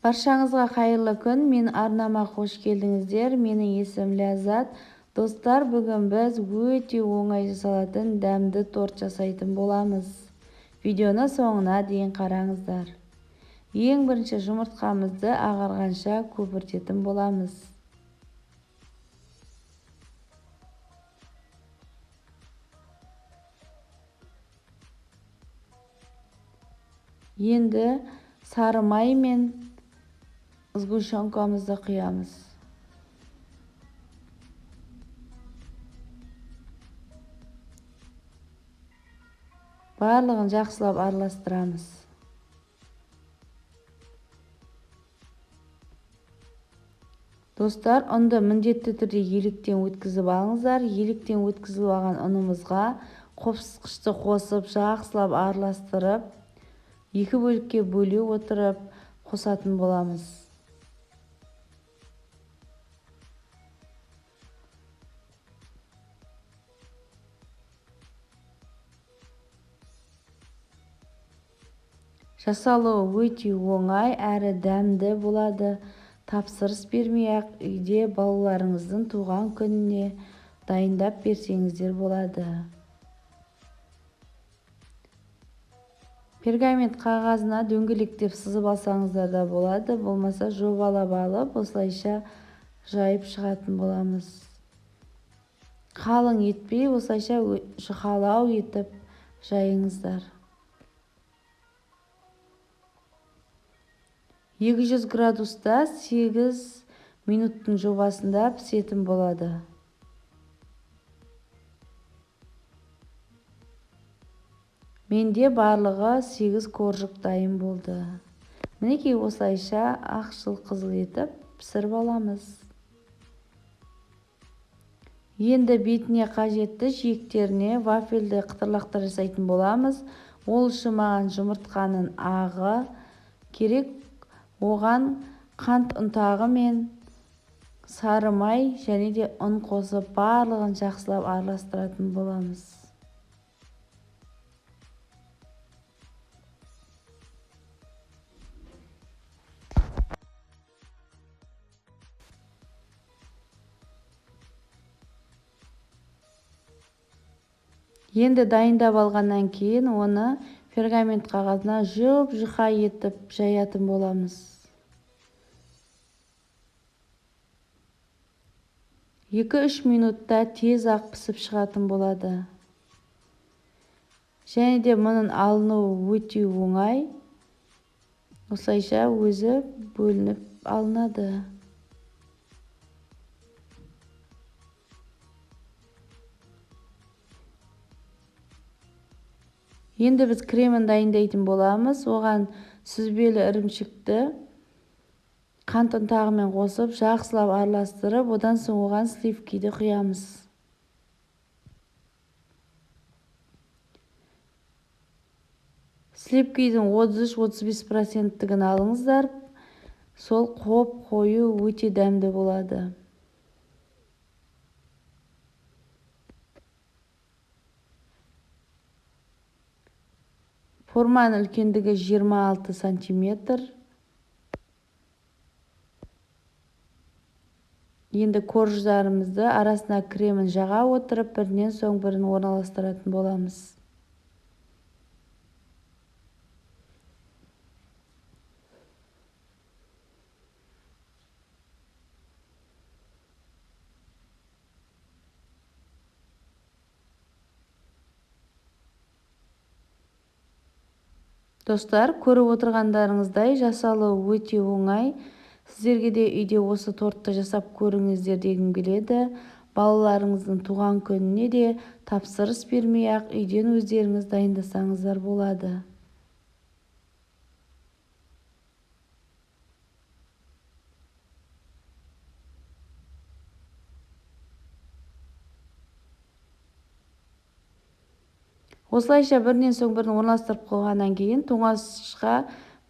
Баршаңызға қайырлы күн. Мен арнама қош келдіңіздер. Менің есімім Ләззат. Достар, бүгін біз өте оңай жасалатын дәмді торт жасайтын боламыз. Видеоны соңына дейін қараңыздар. Ең бірінші жұмыртқамызды ағарғанша көпіртетін боламыз. Енді сары май мен сгущенкамызды құямыз. Барлығын жақсылап араластырамыз. Достар, ұнды міндетті түрде електен өткізіп алыңыздар. Електен өткізіліп алған ұнымызға қопсытқышты қосып, жақсылап араластырып, екі бөлікке бөле отырып қосатын боламыз. Жасалуы өте оңай, әрі дәмді болады. Тапсырыс бермей-ақ үйде балаларыңыздың туған күніне дайындап берсеңіздер болады. Пергамент қағазына дөңгелектеп сызып алсаңыздар да болады, болмаса жобалап алып осылайша жайып шығатын боламыз. Қалың етпей осылайша жұқалау етіп жайыңыздар. 200 градуста 8 минуттың жобасында пісетін болады. Менде барлығы 8 коржик дайын болды. Мінекей осылайша ақшыл қызыл етіп пісіріп аламыз. Енді бетіне қажетті жиектеріне вафельді қытырлақтар жасайтын боламыз. Ол үшін маған жұмыртқаның ағы керек. Оған қант ұнтағы мен сары май және де ұн қосып барлығын жақсылап араластыратын боламыз. Енді дайындап алғаннан кейін оны пергамент қағазына жұп-жұқа етіп жаятын боламыз. 2-3 минутта тез-ақ пісіп шығатын болады. Және де мұның алынуы өте оңай. Осылайша өзі бөлініп алынады. Енді біз кремін дайындайтын боламыз. Оған сүзбелі ірімшікті қант ұнтағымен қосып, жақсылап араластырып, одан соң оған сливкиді құямыз. Сливкидің 33-35%-тігін алыңыздар. Сол қоп қою өте дәмді болады. Форманың үлкендігі 26 сантиметр. Енді корждарымызды арасына кремін жаға отырып, бірінен соң бірін орналастыратын боламыз. Достар, көріп отырғандарыңыздай жасалуы өте оңай. Сіздерге де үйде осы тортты жасап көріңіздер дегім келеді. Балаларыңыздың туған күніне де тапсырыс бермей-ақ үйден өздеріңіз дайындасаңыздар болады. Осылайша бірінен соң бірін орналастырып қойғаннан кейін тоңазытқышқа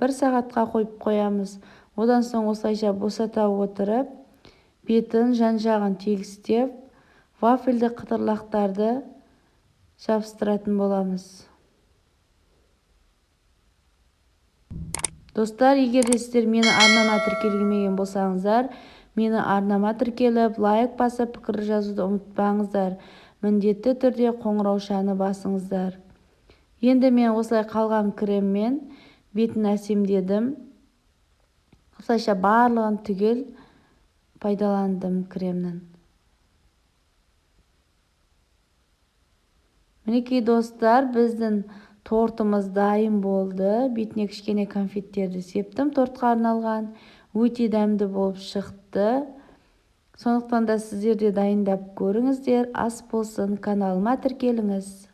1 сағатқа қойып қоямыз. Одан соң осылайша босата отырып, бетін жан-жағын тегістеп, вафельді қытырлақтарды жабыстыратын боламыз. Достар, егер де сіздер мені арнама тіркелмеген болсаңыздар, мені арнама тіркеліп, лайк басып, пікір жазуды ұмытпаңыздар. Міндетті түрде қоңыраушаны басыңыздар. Енді мен осылай қалған креммен бетін әсемдедім. Осылайша барлығын түгел пайдаландым кремнің. Мінекей, достар, біздің тортымыз дайын болды. Бетіне кішкене конфеттерді септім, тортқа арналған. Өте дәмді болып шықты. Сондықтан да сіздер де дайындап көріңіздер. Ас болсын, каналыма тіркеліңіз.